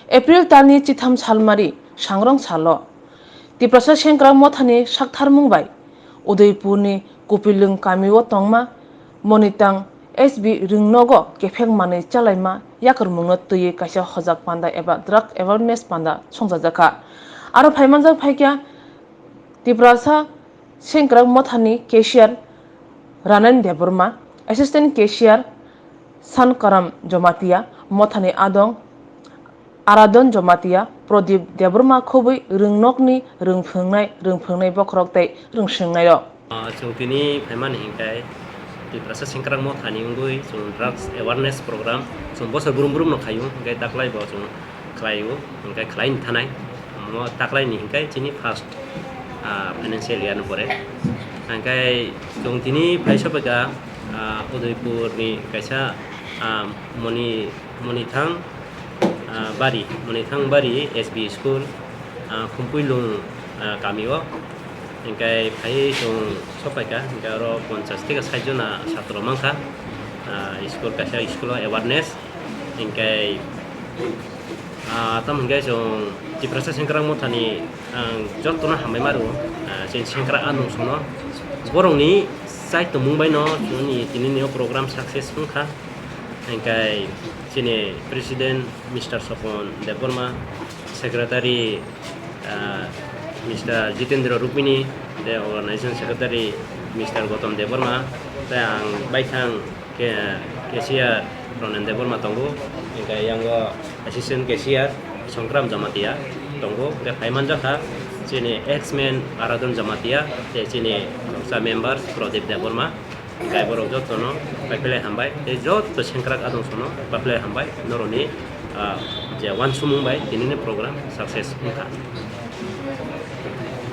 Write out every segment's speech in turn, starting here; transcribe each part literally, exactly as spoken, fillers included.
April talni chitham salmari sangrong salo Tiprasa Sengkrak Mothani saktharmung bai Udaipurni Kupilung kamio tongma Monitang S B Rwngnogo kephek manwi chalaima yakarmungno twiwi kaisa hojak panda eba drug awareness panda songchajakha. Aro phaimanjak phaikha Tiprasa Sengkrak Mothani cashier Ranen Debbarma, assistant cashier Sankaram Jomatia, Mothani adong Aradon Jomatia, Prodip Debbarma khobwi rwngnokni rwngphwngnai, rwngphwngnai bokhorok tei rwngswngnairok. Ah, chwng tini phaimani hinkhe Tiprasa Sengkrak Mothani wngwi chwng drugs awareness program chwng bosor brum brumno khaio, hinkhe taklai bo chwng khlaio, hinkhe khlaini thanai. Omo taklaini hinkhe chini first, ah, financial year ni pore. Hinkhe chwng tini phai sophaikha, ah, Udaipurni kaisa, ah, Moni, Monithang, ah, Bari, Monithang Bari S B school, ah, Khumpuilung, ah, kamio. Hinkhe phaiwi chwng sophaikha, hinkhe oro ponchas theke sait jona satro mankha, ah, school kaisa school o awareness. Hinkhe, ah, tamo hinkhe chwng Tiprasa Sengkrak Mothani ang jotono hambai ma rwo, ah, chini Sengkrak Anungsongno. Borokni chai tongmung baino chwngni tinini o program success wngkha. Hinkhe chini President Mister Sopon Debbarma, Secretary, ah, Mister Jitendra Rupini, tei Organization Secretary Mister Gautam Debbarma, tei ang baithang ke-, cashier Ronen Debbarma tongo, hinkhe yango assistant cashier Songkram Jamatia tongo, hinkhe phai manjakha chini ex-man Aradon Jamatia, tei chini noksa members Prodip Debbarma. Hinkhe borok jotono baiphilai hambai, tei joto Sengkrak Adongsono baiphilai hambai, norokni, ah, je wansukmung bai tinini program success wngkha.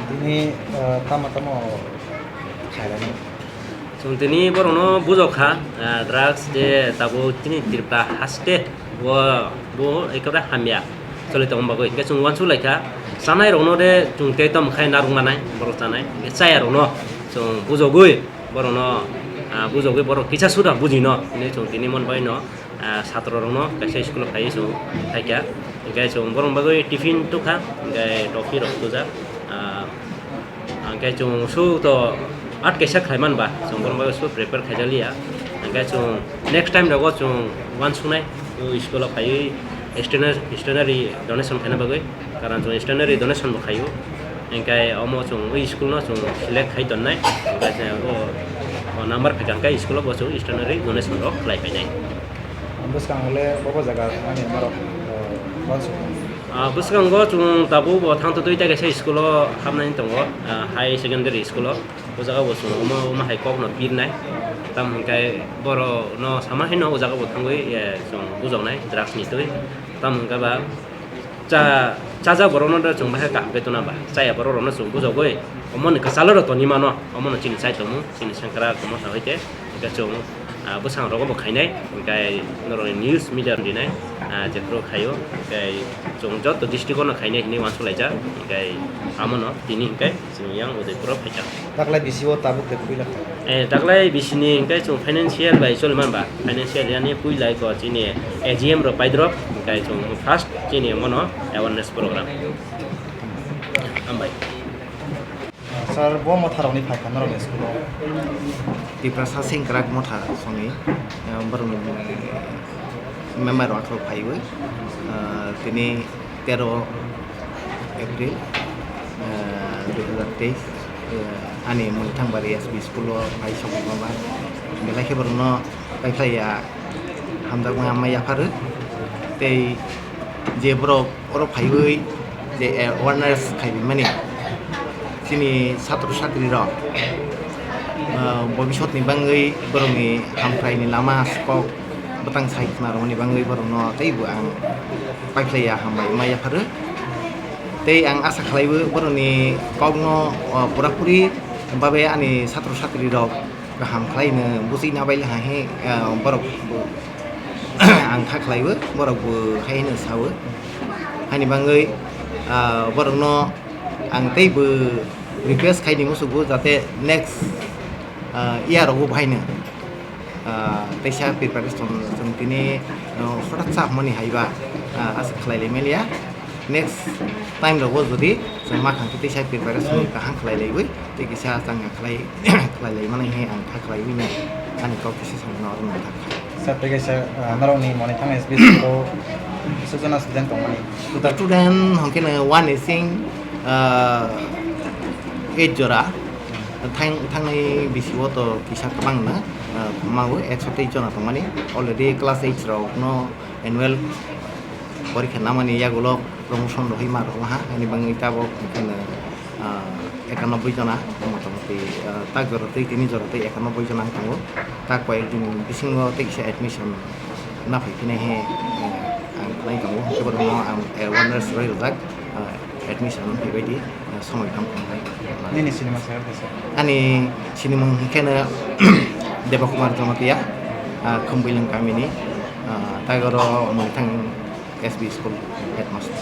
Tini, ah, tamo tamo khairani? Chwng tini borokno bujokha, ah, drugs je tabuk chini Tripura haste bo, bo ekebare hamya choli tongma bagwi. Hinkhe chwng wansuk laikha, chanai rokno de chwng tei tamo khai narwk manai, borok chanai. Hinkhe chaya rokno chwng bujogwi, borokno, ah, bujogwi borok kisa suda bujino hinwi chwng tini mon baino, ah, satro rokno kaisa school o phaiwi chwng phaikha. Hinkhe chwng borok bagwi tiffin tukha, hinkhe topi rok tujak. Ah, hinkhe chwng su to at kaisa khlai man ba, chwng borok bagwi su prepare khaijak liya. Hinkhe chwng next time rogo chwng wansuknai, o school o phaiwi stationery, stationery donation khaina bagwi. Karon chwng stationery donation bo khaio, hinkhe omo chwng ui school no chwng select khai tonnai, hinkhe o, o number phaikha hinkhe school o bo chwng stationery donation rok khlai phainai. Bwskango le bobo jaga thangmani norok, eh, uansuk? Ah, bwskango chwng tabuk bo thang totwi tei kaisa school o hapnani tongo, ah, high secondary school o. O jaga bo chwng omo, omo hai kok no pirnai. Tamo hinkhe borok no sama haino o jaga bo thangwi, eh, chwng bujoknai drugs ni twi. Tamo hinkhe ba cha, chajak borok no chwng bahai kaham khe tona ba. Chaya borok rok no chwng bujogwi omo ni kwchalo rok toni mano. Omo no chini chai tongmung, chini Sengkrak Motha hoite. Hinkhe chwng, ah, bwsang rogo bo khainai. Hinkhe norok ni news media rinai, ah, jephru khaio. Hinkhe chwng joto district o no khainai hinwi uansuk laijak. Hinkhe amo no tini hinkhe chwng yang Udaipur o phaikha. Taklai bisi o tabuk de puila kha? Eh, taklai bisi ni hinkhe chwng financial bai choli man ba. Financial yani puila ko chini A G M rok paidrop, hinkhe chwng first chini mono awareness program. Hambai. Sir, bo motha rokni phaikha norokni school o? Tiprasa Sengkrak Motha songni, eh, borokni member rok atharo phaiwi, eh, tini tero April, eh, dui hazar teis, eh, ani Monithangbari S B school o phai sokma ba. Belai khe borokno paiphlaiya hamjakma ma yapharwi. Tei je borok oro phaiwi je awareness khaimani chini satro satri rok, ah, bobisotni bangwi borokni hamkraini lama kok bwtang sai khna rwmani bangwi borokno teibo ang paiphlaiya hambai ma yapharwi. Tei ang asa khlaiwi borokni kokno, ah, purapuri babe ani satro satri rok kaham khlaino bwswino bai le hai, ah, borok bo ang kha khlaiwi, borok bo hai hino sawi. Haini bangwi, ah, borokno ang teibo request khaini musugo jate next, ah, year rogo bo haino Ah, teisa preparation chwng tini, ah, hotat sa hwnmani haiba, ah, aswk khlai lai manya. Next time rogo jodi chwng ma thang khe teisa preparation kaham khlai laiwi tei kisa chang khlai, khlai lai mani hai ang kha khlaiwi nai ani kok kisa samano oro nang thang kha. Sir, tei kaisa, ah, norokni moni thang S B school o swkjana student tongmani? Student hwnkhe no one ising, ah, eight jora. Thang-, thangnai bisi o to kisa kwbang na, ah, kwmago ekso teis jona tongmani. Already class eight rok no annual porikha namani yagulo promotion rohoi ma rohma ha, ani bangwi tabok hwnkhe no, ah, ekanoboi jona, motamoti, ah, tak jora tei tini jora tei ekanoboi jona wng tongo. Tak koyek din bisingo tei kisa admission na phai phinai he, eh, ang khlai tongo. Hwnkhe bono ang awareness roi rwjak, ah, admission phai bai di, ah, somoi tong tong bai. Nini sinimung sir, sir? Ani sinimung hwnkhe no Deba Kumar Jamatia, ah, Khumbuilung kamini, ah, tak oro Mungthang S B school headmaster.